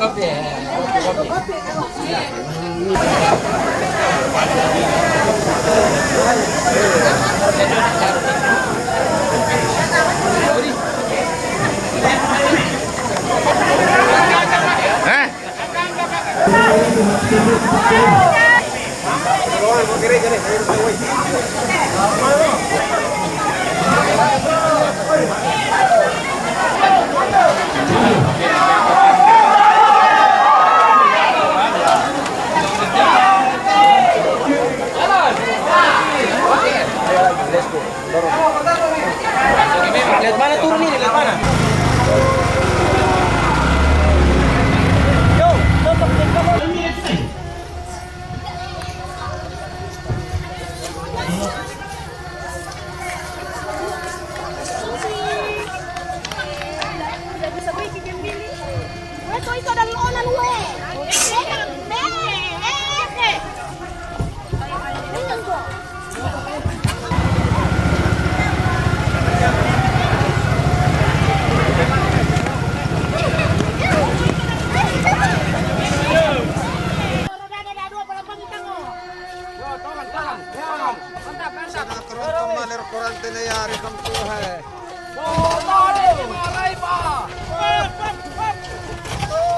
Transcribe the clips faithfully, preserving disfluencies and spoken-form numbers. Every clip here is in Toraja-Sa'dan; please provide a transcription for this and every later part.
Eh? Lihat mana turun ini, lihat mana? Yo, stop, stop, stop. Kerontong na lir korante na yari kam tuhe.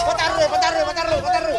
Patarru, patarru, patarru, patarru.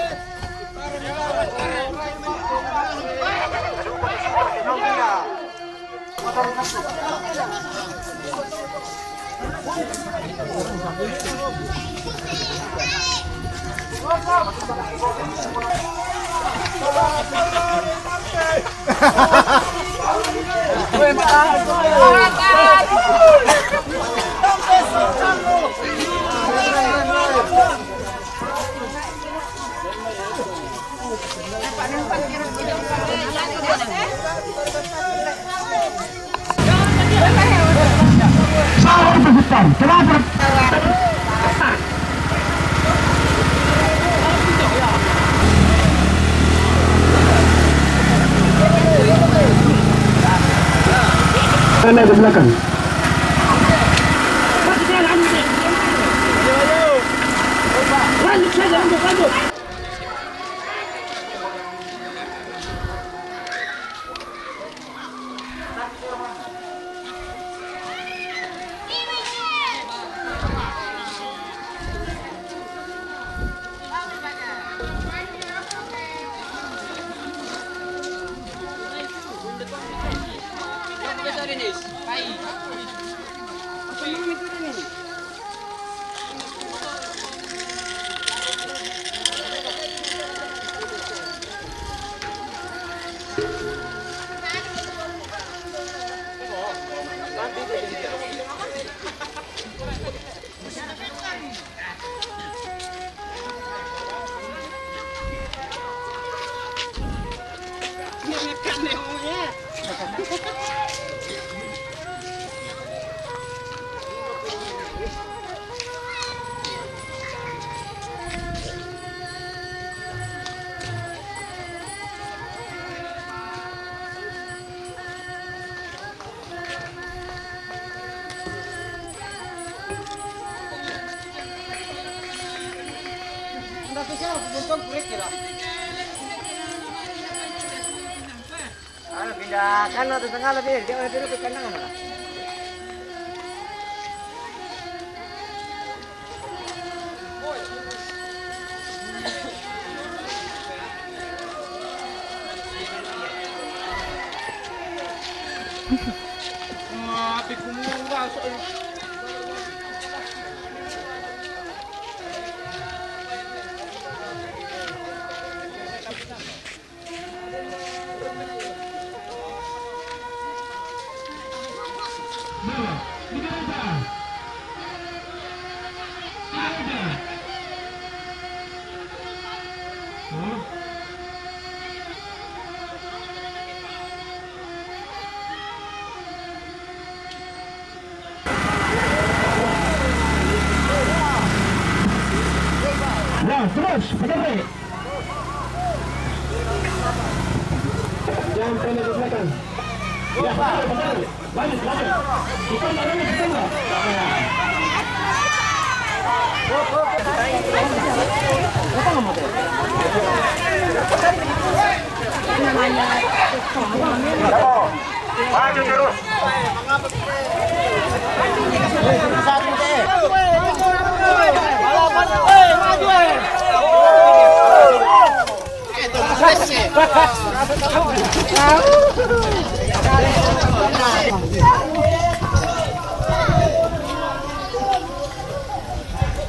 Sana di belakang. Ano, pindahkan atau tengah lebih, dia orang dulu ke kanan lah. Ya, terus, benar. Jangan pendek ke belakang. Ya, betul, betul. Lanjut, lanjut. Kita nggak lanjut, kita nggak.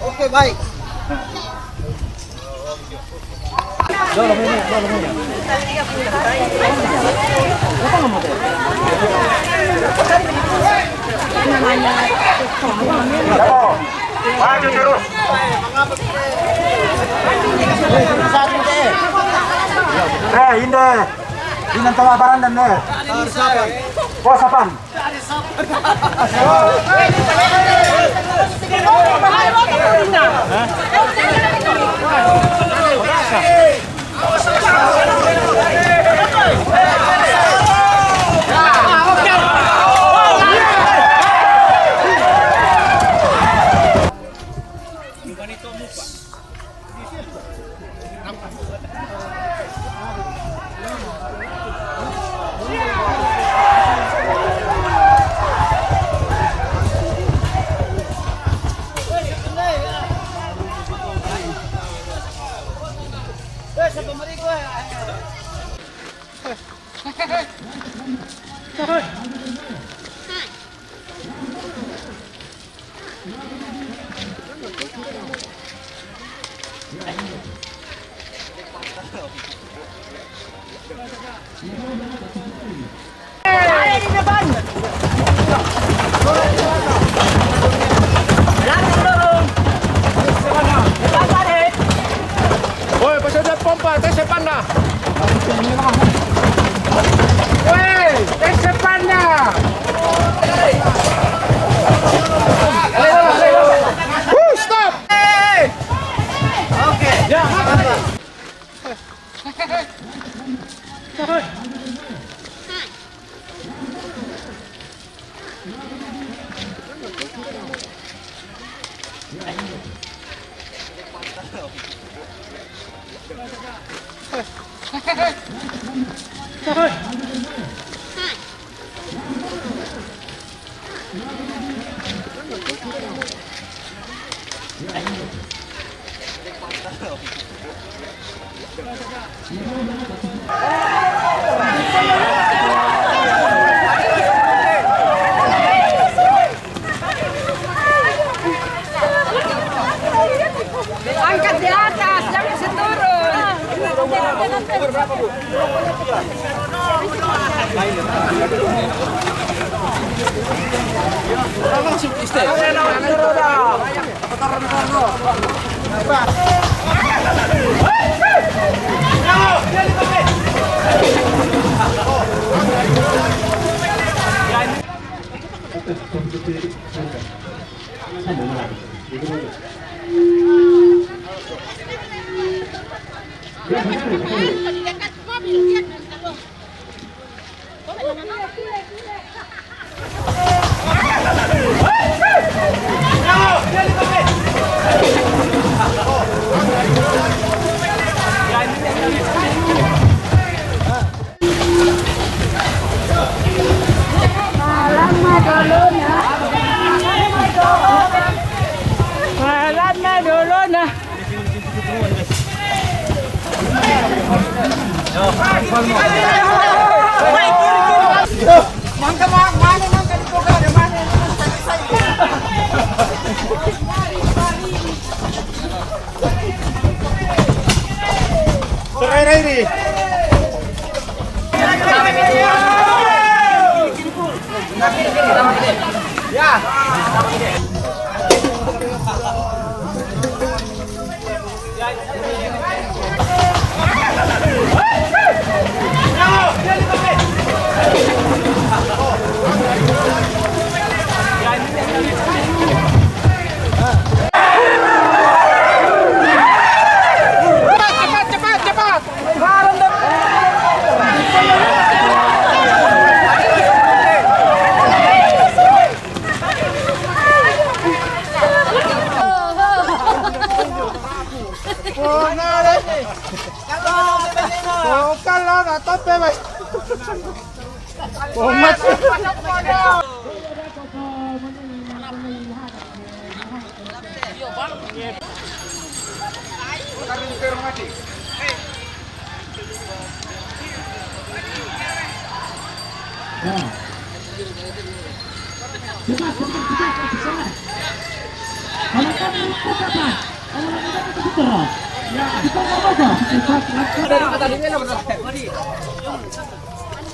Oke, baik. Maju terus. Eh, inde. Inde tengah barang dan, eh. Bos apaan? Woi, pasedot pompa, tes sepanda. Woi, tes sepanda. Wuh, stop. Oke. Ya. Angkat di atas, jangan turun. Kalau nggak ada nih. Kalau nggak ada nih. Kalau nggak ada nih.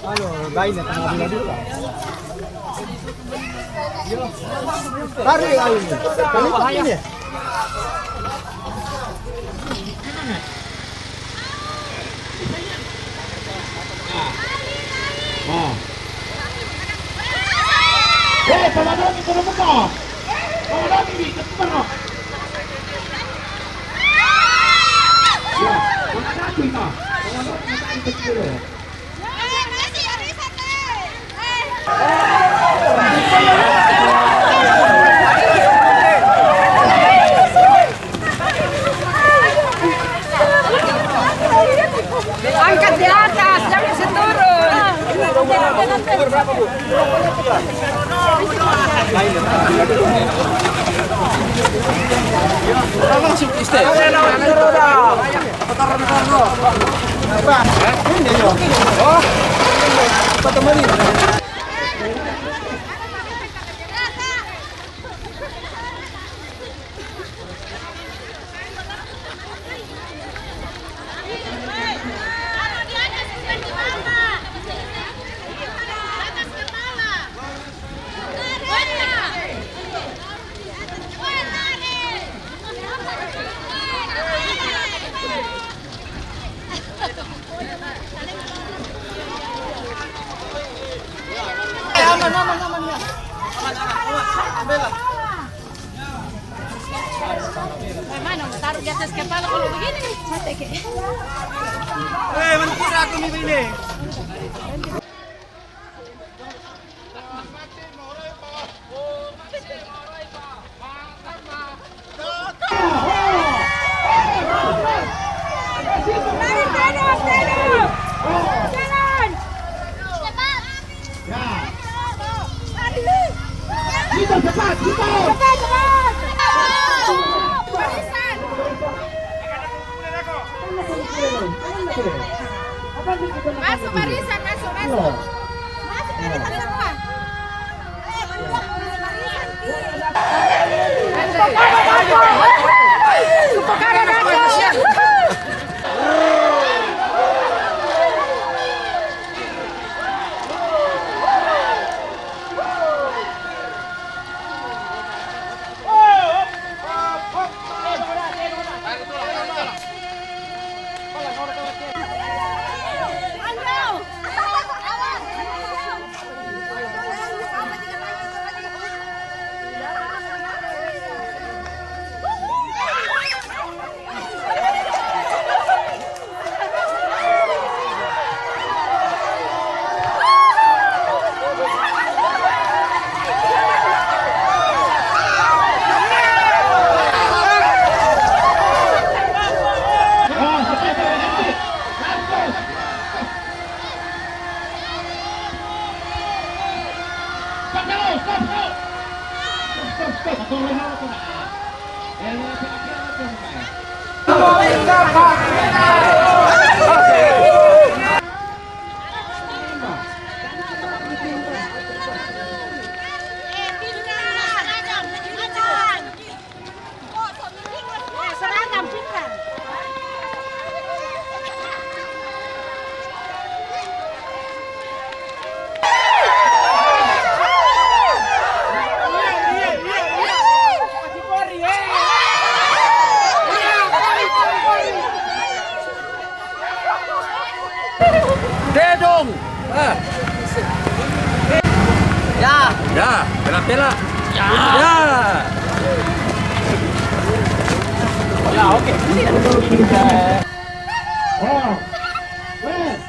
Ano, lain na tama bila dito. Tarik ayo ni. Kalipat ini. Ah. Eh, pamadami ko na mo ka. Pamadami ni, kasi ba, no? Yeah, pamadami ka. Pamadami ka, kasi ba, no? Angkat di atas, jangan seturun. Langsung, Mister. Aman, aman, aman, aman, ya. Aman, aman, aman. Hermano, taruh di atas kepala kalau begini, mati ke. Eh, mana pura aku ni ini? Masuk barisan, masuk, masuk. Masuk barisan semua. Dedong. Ah. Ya. Ya, pela-pela. Ya. Ya. Ya, oke. Oh. Wes.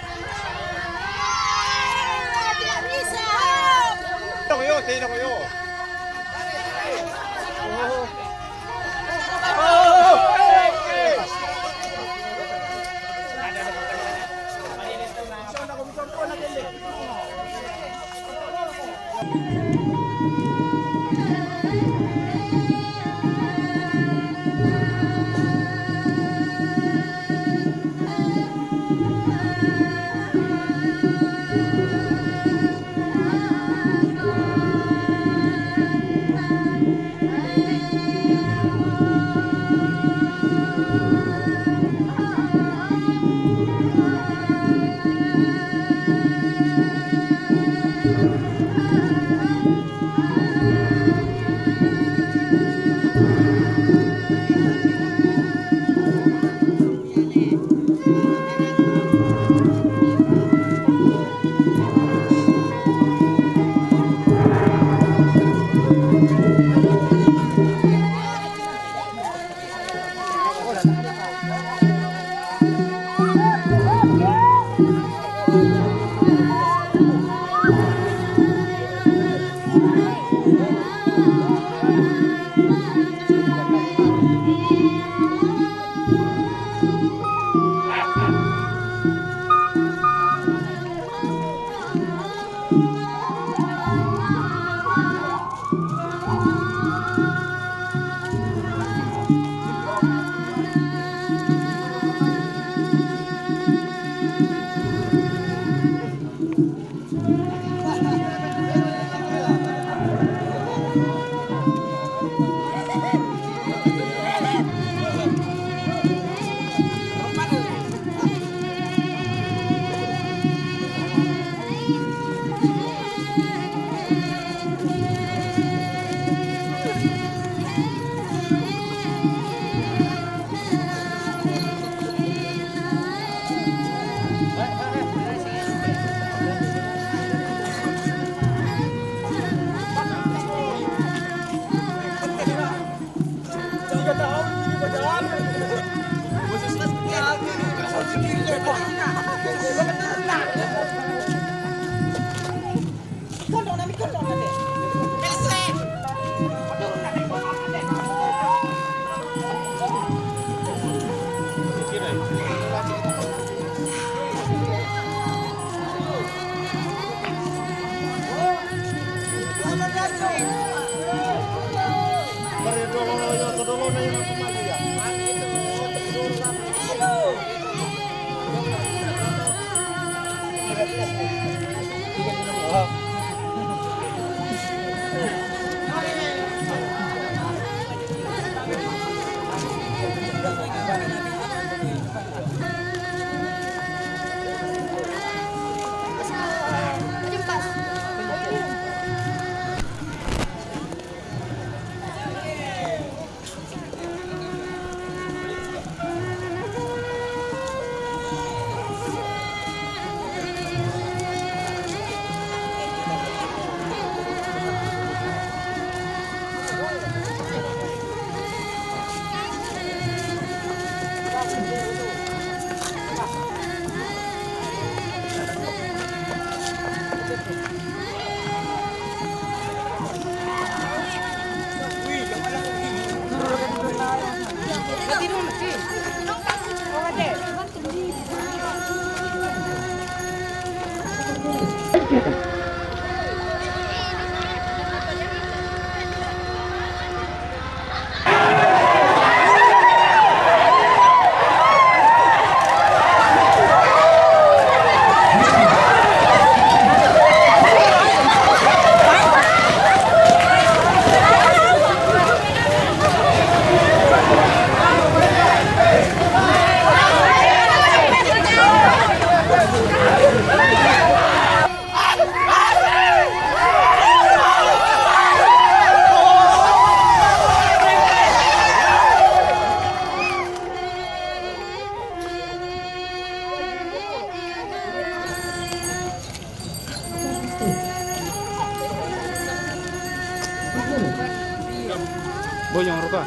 Koyong rupa.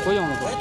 Koyong rupa.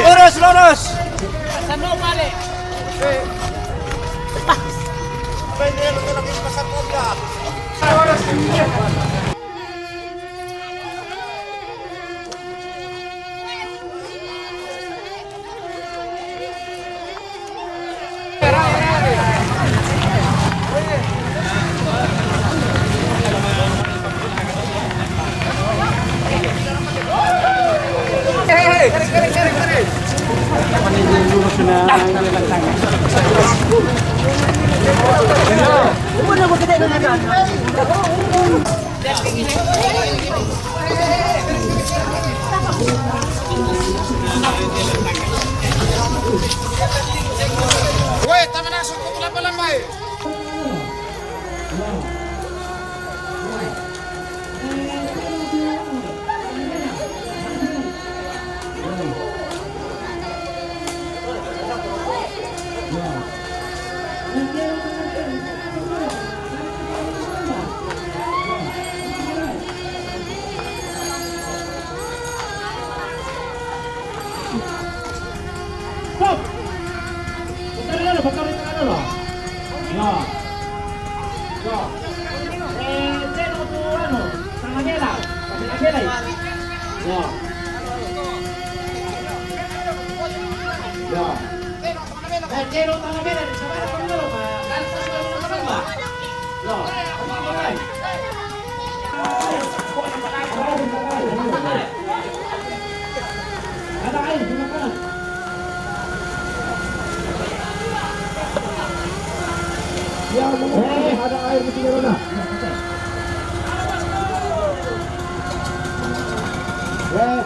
Lurus, lurus. Weh, tama na sa kukulapa lang, bay. Stop! Putar dulu, putar dulu. Ya. Ya. Eh, tengok tu, anu, tengah bela. Tengah bela. Ya. Ya. Ya, ada air di pinggir sana. Ya.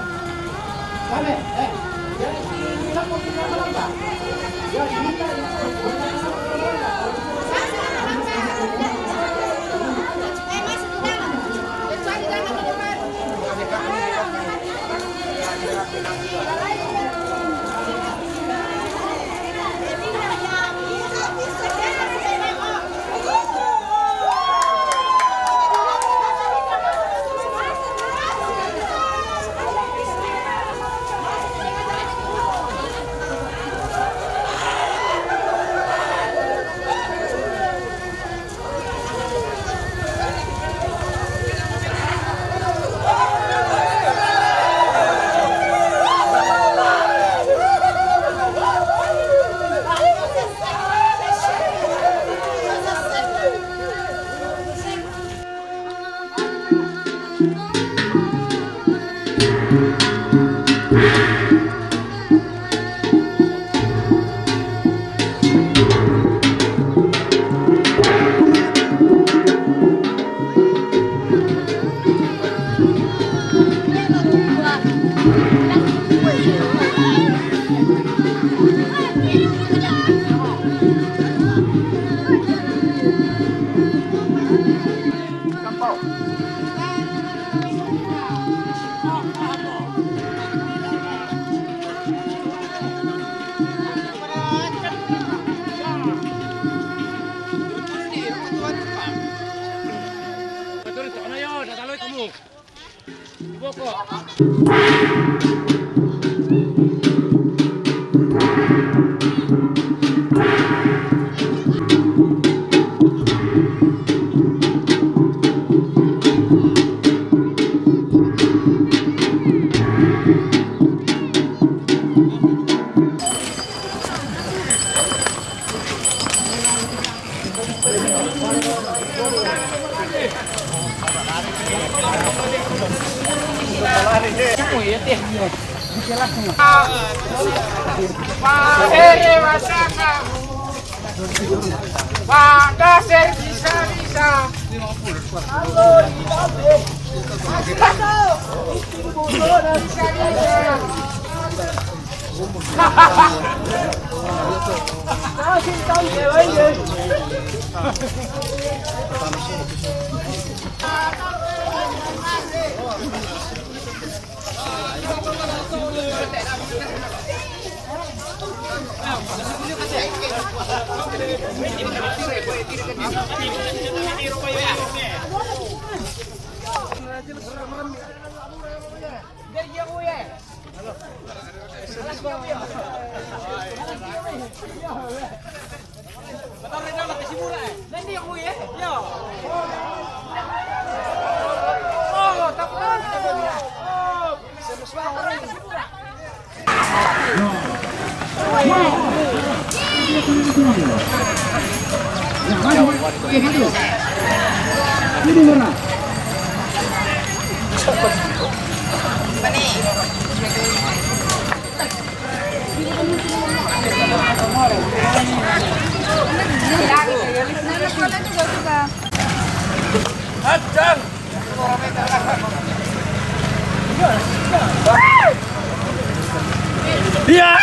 Iya.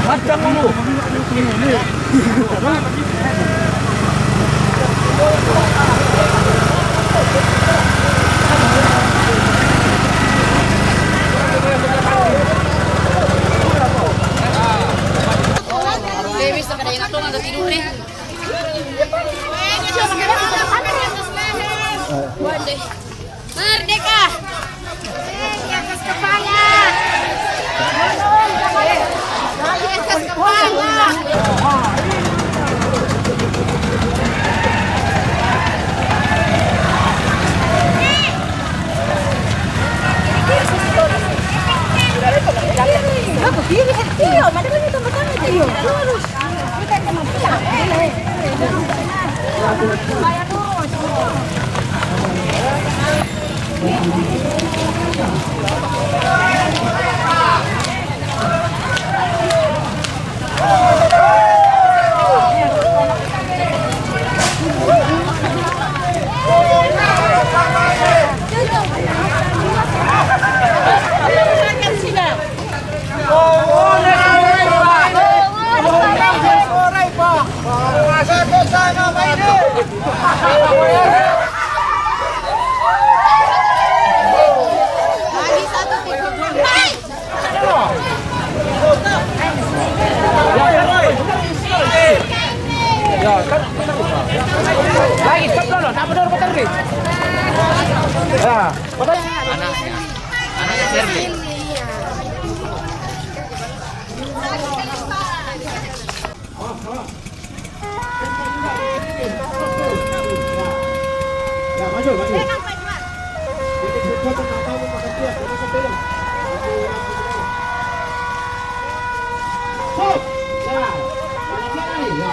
Padang ngono. Dewi, sampai enak tuh nggak tidur deh. Merdeka! Di atas kepala! Di atas kepala! Iya, madam itu betul aja. Iya, terus. Ya, kan. Lagi, stop dulu, tak benar betul nih. Ya. Anaknya. Anaknya Serli. Ya, maju, maju. Stop. Ya. Ya.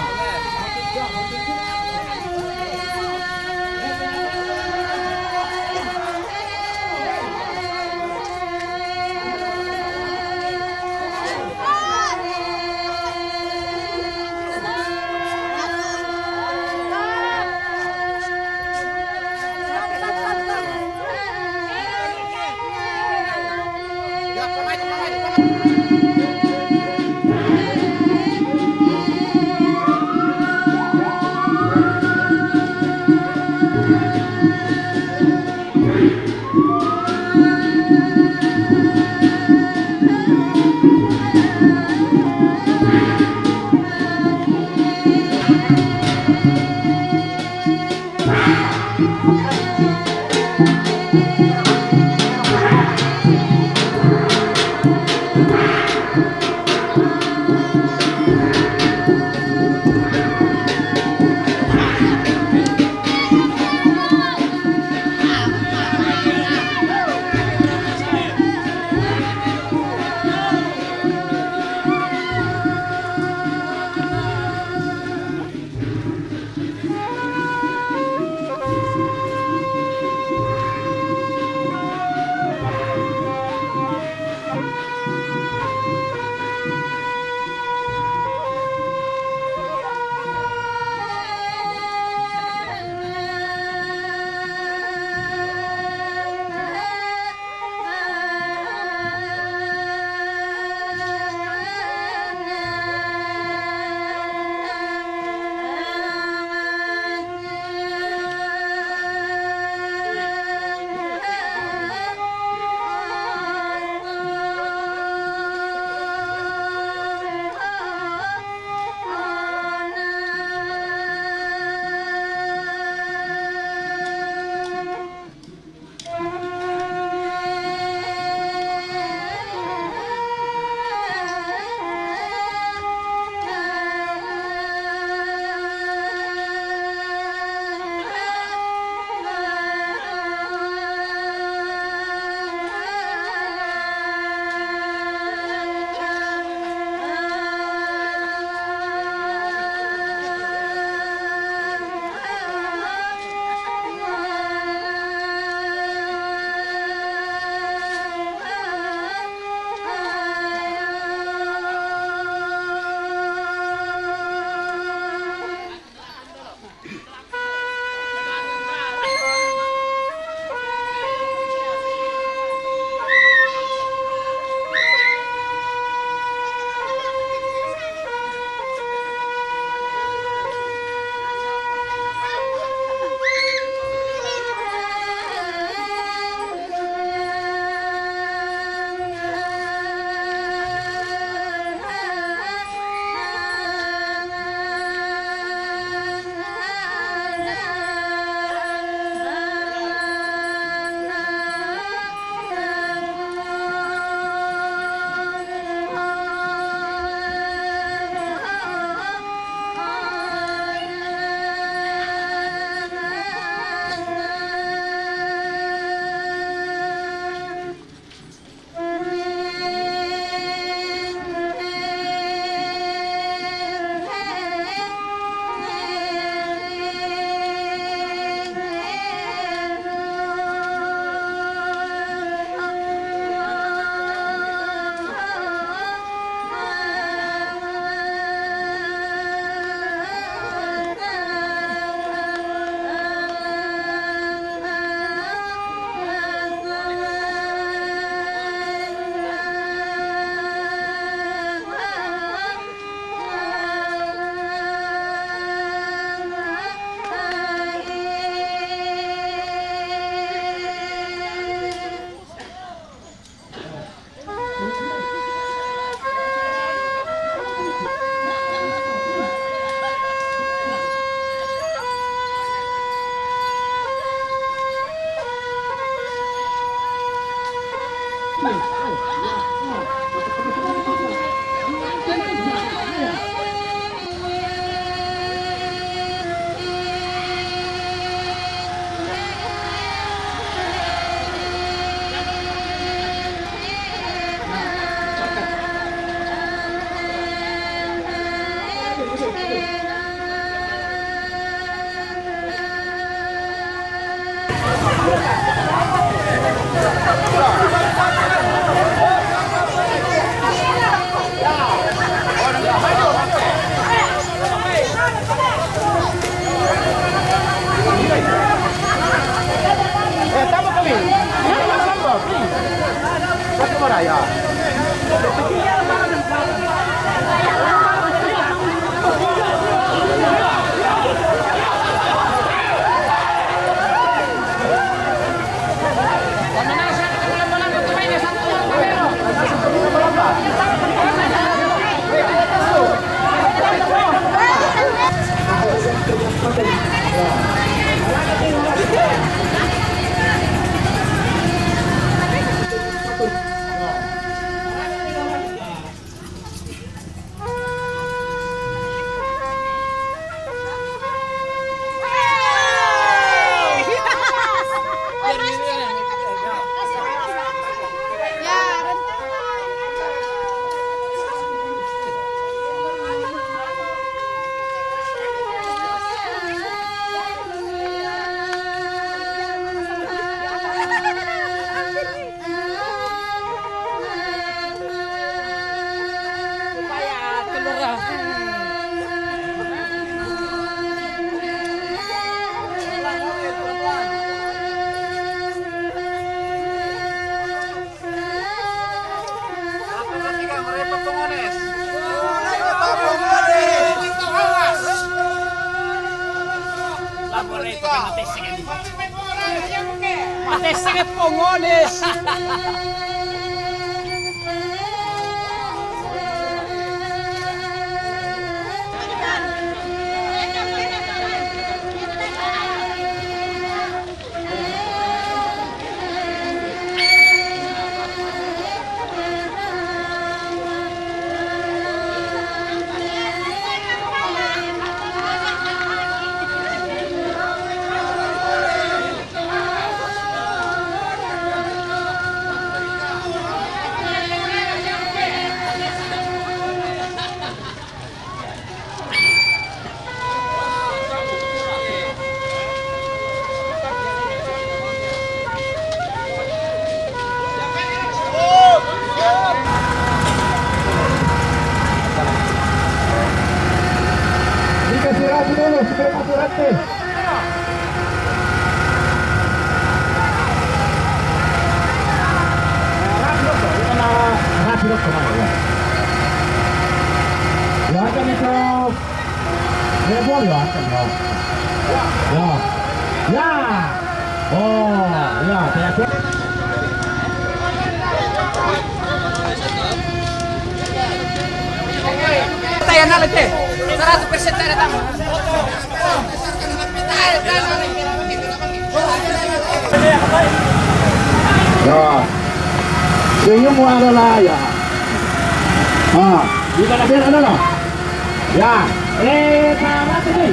Mate sangat pongones. Dikasih ratu dulu sebelum masuk rantai. Ratu dulu kemana ya? Ya, kan itu. Ya, boleh, ya, kan, ya. Ya. Ya. Oh, ya, saya Tayo na lang, te. Seratus persen tayo na tama. Ya. Senyum mo ano na ya. Ah, di ka na din ano na. Ya. Eh, para tuloy.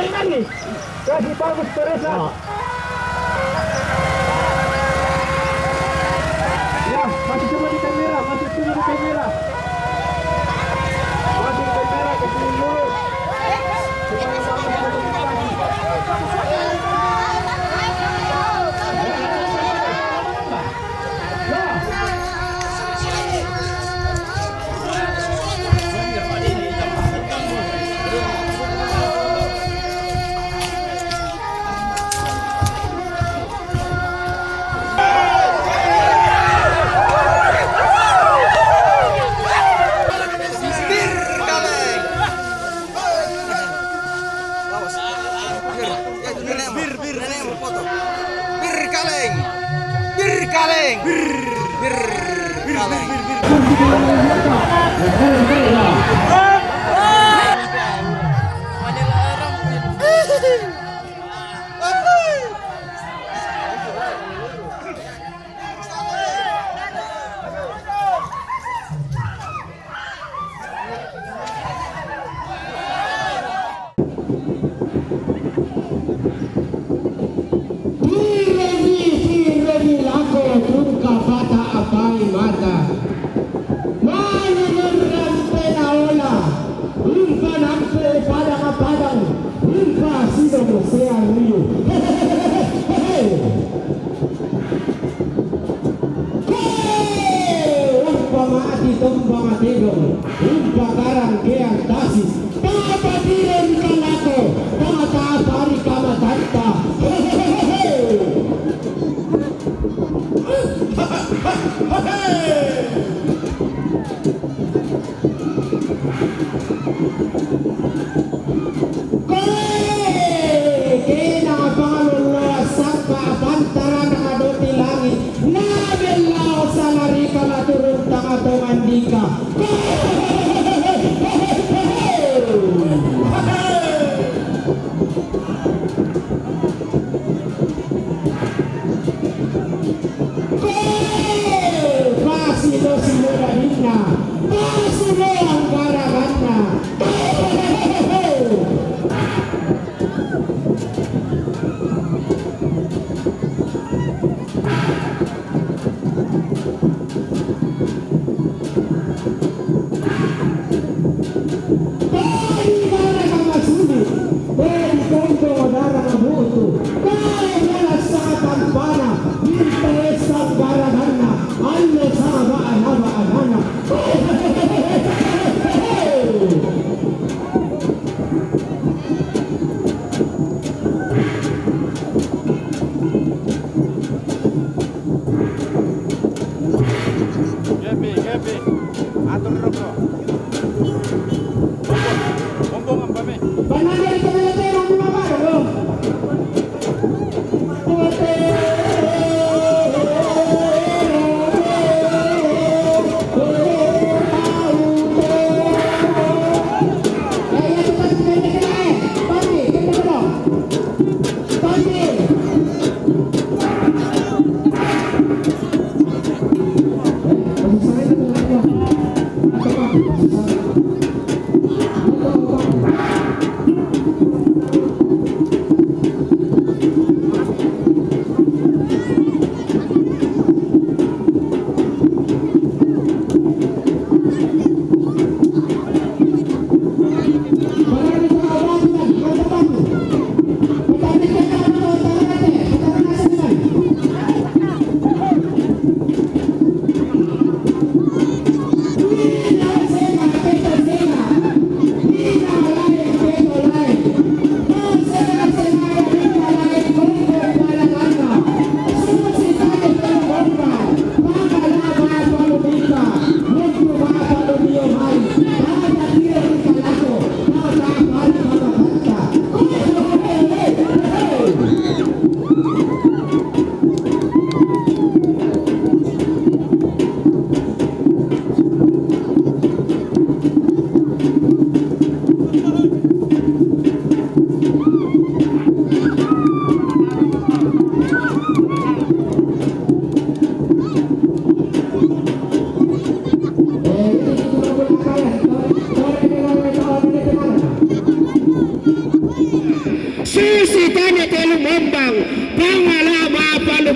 Tarik lagi. Kasih bagus, Teresa. Ya, masih semua di kamera, masih semua di kamera. Masih kamera, kasih lurus. Supaya bagus komunikasi. Awas. Ya, itu nenekmu. Bir, bir, nenekmu foto. Bir kaleng. Bir kaleng. Bir, bir kaleng. Tirebi, tirebi lako tungka pata apai mata. Manu nurran pena ola, umpa nampe padang-padang, umpa sido mosea riu. Hehehe. Hei! Umpama ati tombang tedong, umpa karang keang tasi, tapa tiren kalako, tama tapa ari kama tanta. Hehehe. Koe, kena pangaloloa sangka apantara nanga doti langit, na bella osanarika maturun tanga tongandika. Pasi do sinoda hinna, pasi do anggara ganna. Beri darah nama sulu, beri kongko darah nama butu, beri darah satan pana, minta esang darah dana, allo sama anak-anak. Gepi, gepi. Atur roko. Bumbung, bumbung, ampami. Banana di tengah-tengah, bumbung apa, dong?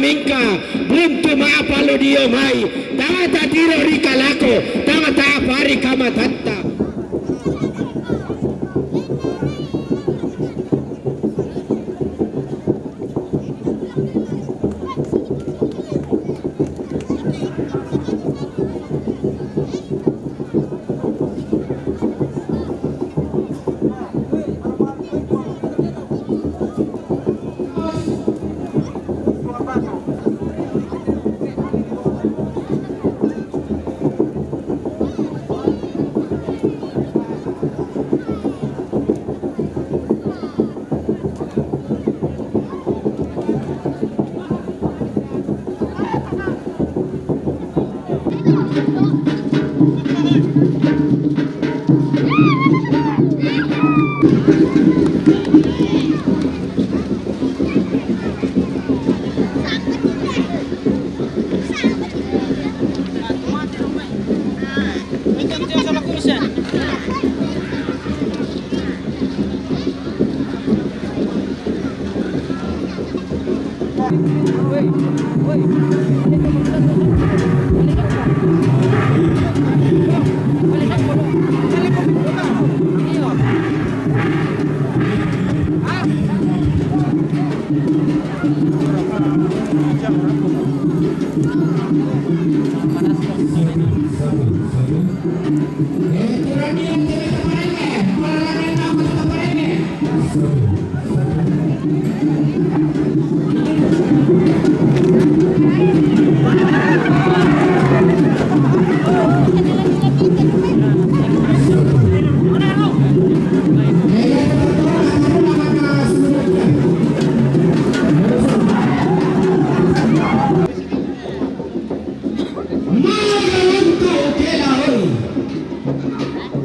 Ingka, buntu ma'apa lu dio mai, tangata tiro ri kalako, tangata apa ri kamatatta.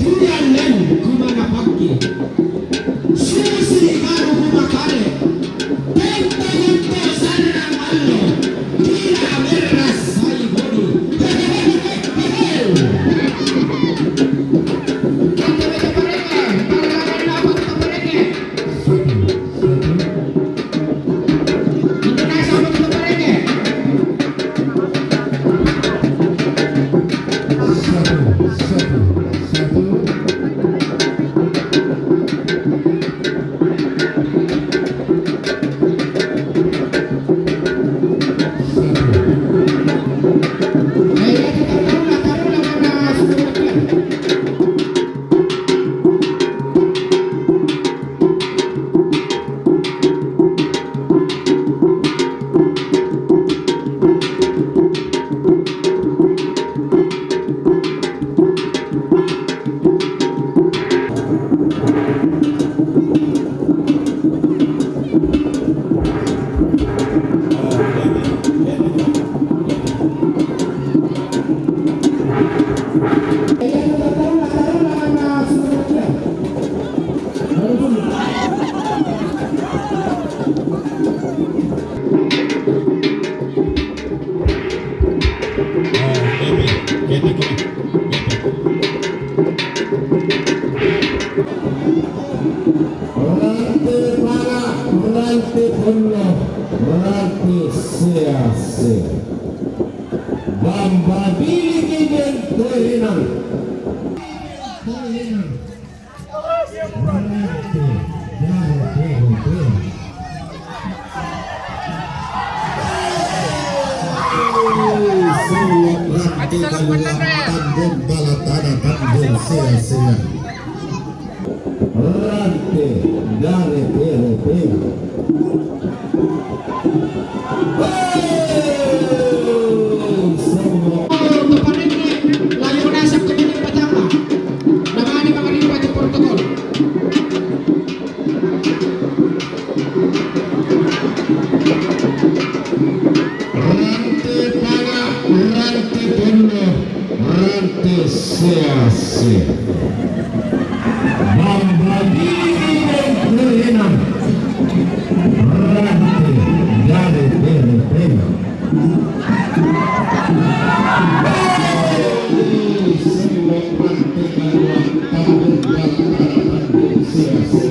Tiang nan kumana pakke. Susi karu kumakale. Tenta tenta sarang allo. Tila merra sai bodi. Hehehe. Tante bete pareke. Pareke apa kita pareke? Rante pala, rante ponno, rante sease. Bambabiliki den toenang. Toenang. Rante, rante, rante. Rante, rante, rante. Rante, dare, pere, pere. Hei! Semua. Oh, Bapak Rene, lagi menasap ke dinding pertama. Namanya Bapak Rene baca protokol. Rante pala, rante ponno, rante sease. Bambabiliki den toenang. Rante, dare, pere, pere. Semua rante pala, rante, rante, sease.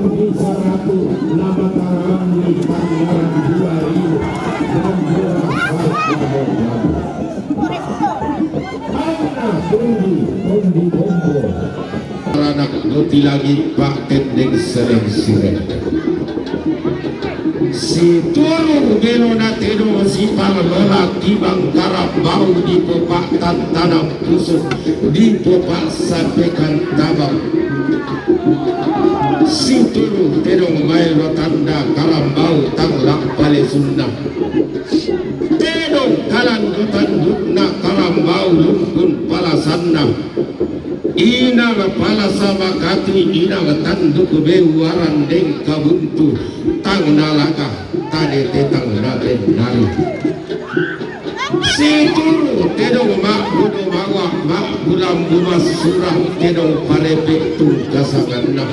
Di saratu na mataram di Tangerang dua ribu dan dua. Anak Tondi, Tondi Bombo. Anak Goti Lagi Pak Tendeng Seleng Sirek. Situru belo na tedo si palola tibang karabau di popak tantanam pusuk di popak sapekan tabang. Situru tedong maelo tanda karambau tanglak palesunna. Tedong kalan do tandukna karambau lungkun palasanna. Inang palasa makati inang tanduk beuaran deng kabuntu tang nalaka tane tetang na bennari. Situru tedong mak budo mawa mak bulam bumas surah tedong parepe tungkasanganna.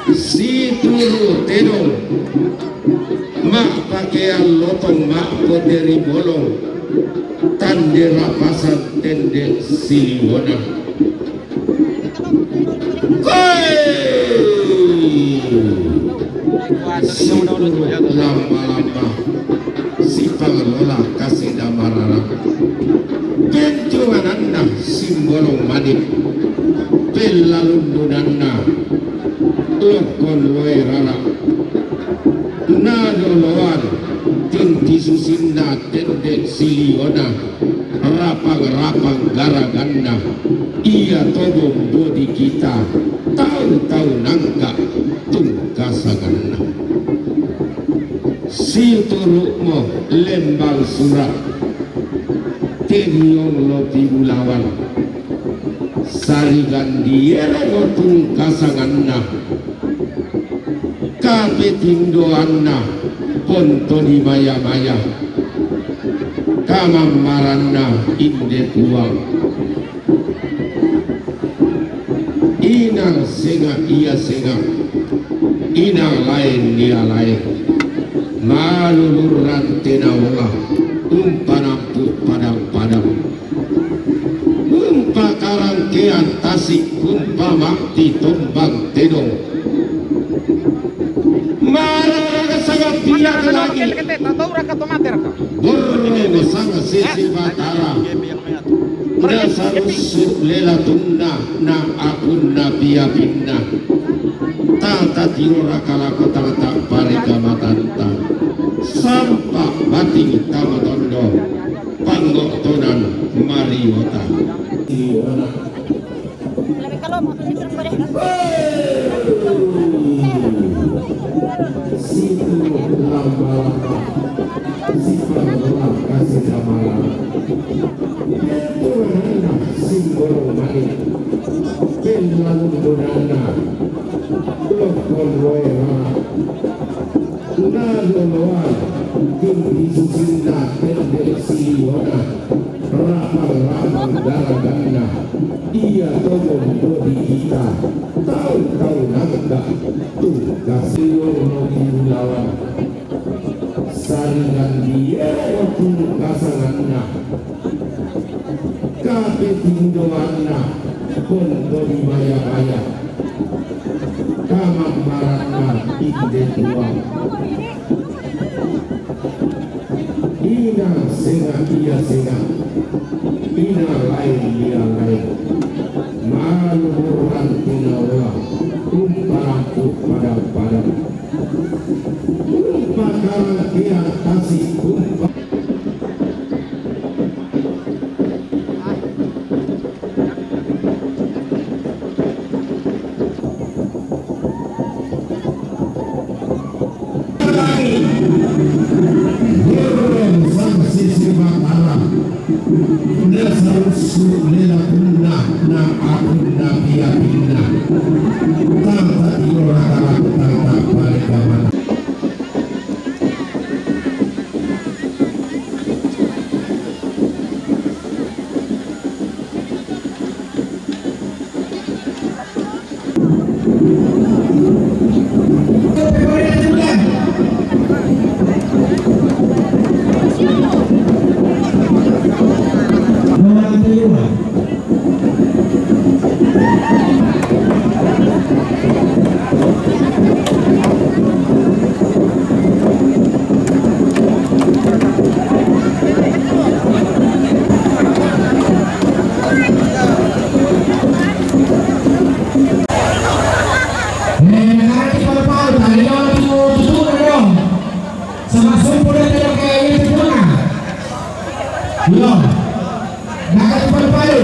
Situru tedong mak pakean lotong mak poteri bolong tande rapasan tende siliwona. Koi! Situru lamba-lamba si pangalola kasida marara. Pentungananna simbolong manit. Pellalundunanna lokon loe rara. Nadoloan tinti susinna tende siliona. Rapang-rapang garaganna, ia tobong bodi kita, tau-tau nangka tungkasanganna. Situru'mo lembang sura, teniong lopi bulawan, sarigan diero tungkasanganna. Kapetindoanna ponto di maya-maya, kamammaranna inde puang. Inang senga ia senga, inang laen ia laen, maluluran tenaola, umpanampu padang-padang. Umpa karangkean tasik, umpa makti tombang tedong. Mararaga saga pia ke lagi. Borro sanga sisi batara. Dasar sulela tunna na akun na pia pinna. Tata tiora kalako tata parika matanta. Sampa bating tama tondo. Panggotonan mariota. Lebih kalau mau tunjuk deh. Situ lamba-lamba. Situ lamba kasih sama. Itu mana simbol main. Pelalu donana. Lokon roera. Naloloan, tinggi susinna, pendek siliona, rapang-rapang garaganna, ia tobong bodi kita, tau-tau nangka, tungkas lior no bulawan, saringan diero tungkasanganna. Kapetindoanna, ponto di baya-baya. Kamammaranna, inde tuang. Inang senga ia senga. Inang lain ia lain. Malu buran tinawa. Umparampu padang-padang. Umpa karangkean tasik, umpa. Burung sang sisi mataram. Dasar usu lela punna na apunna pia pinna. Tata tiora kalaku tata pare kamana. Iya. Jangan palu-palu.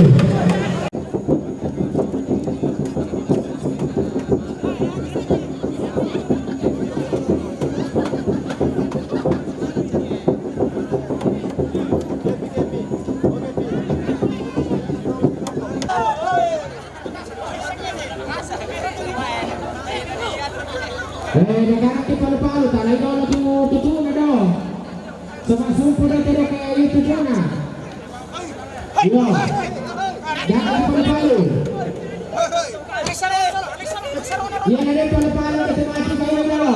Eh, jangan palu-palu, tak lagi orang tu, tu, tu, tu, tu. Sebab sumpah dah tidak kayak itu sana. Iya. Jangan palu-palu. Iya, ada palu-palu, kita mati kayu dulu.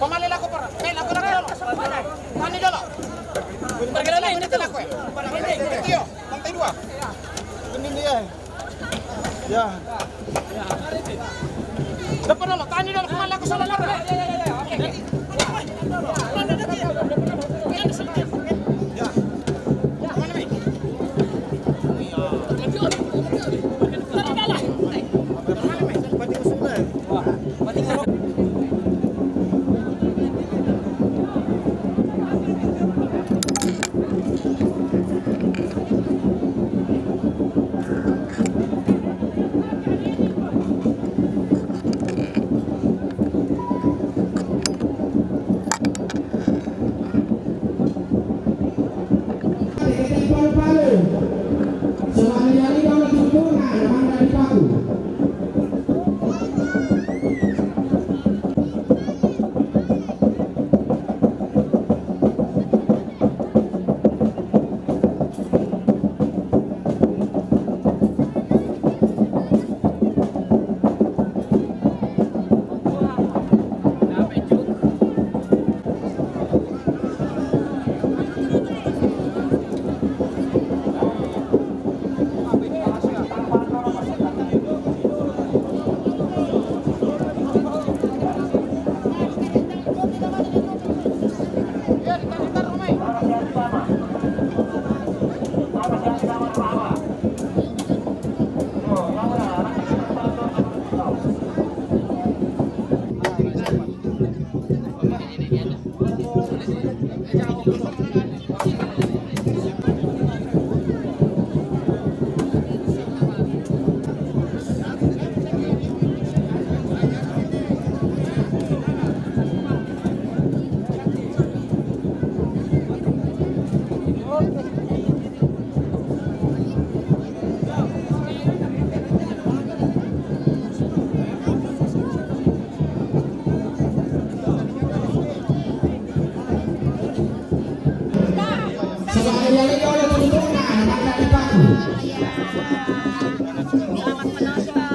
Pamali laku, per. Eh, laku, laku, laku. Tani dulu. Pergi dulu, ini laku, eh. Itu, yo. Lantai dua. Ini dia. Ya. Depan dulu, tani dulu, kemana aku salah dulu. Ya. Kemana, Mi? Kemana, Mi? Kemana, Mi? Selamat menonton.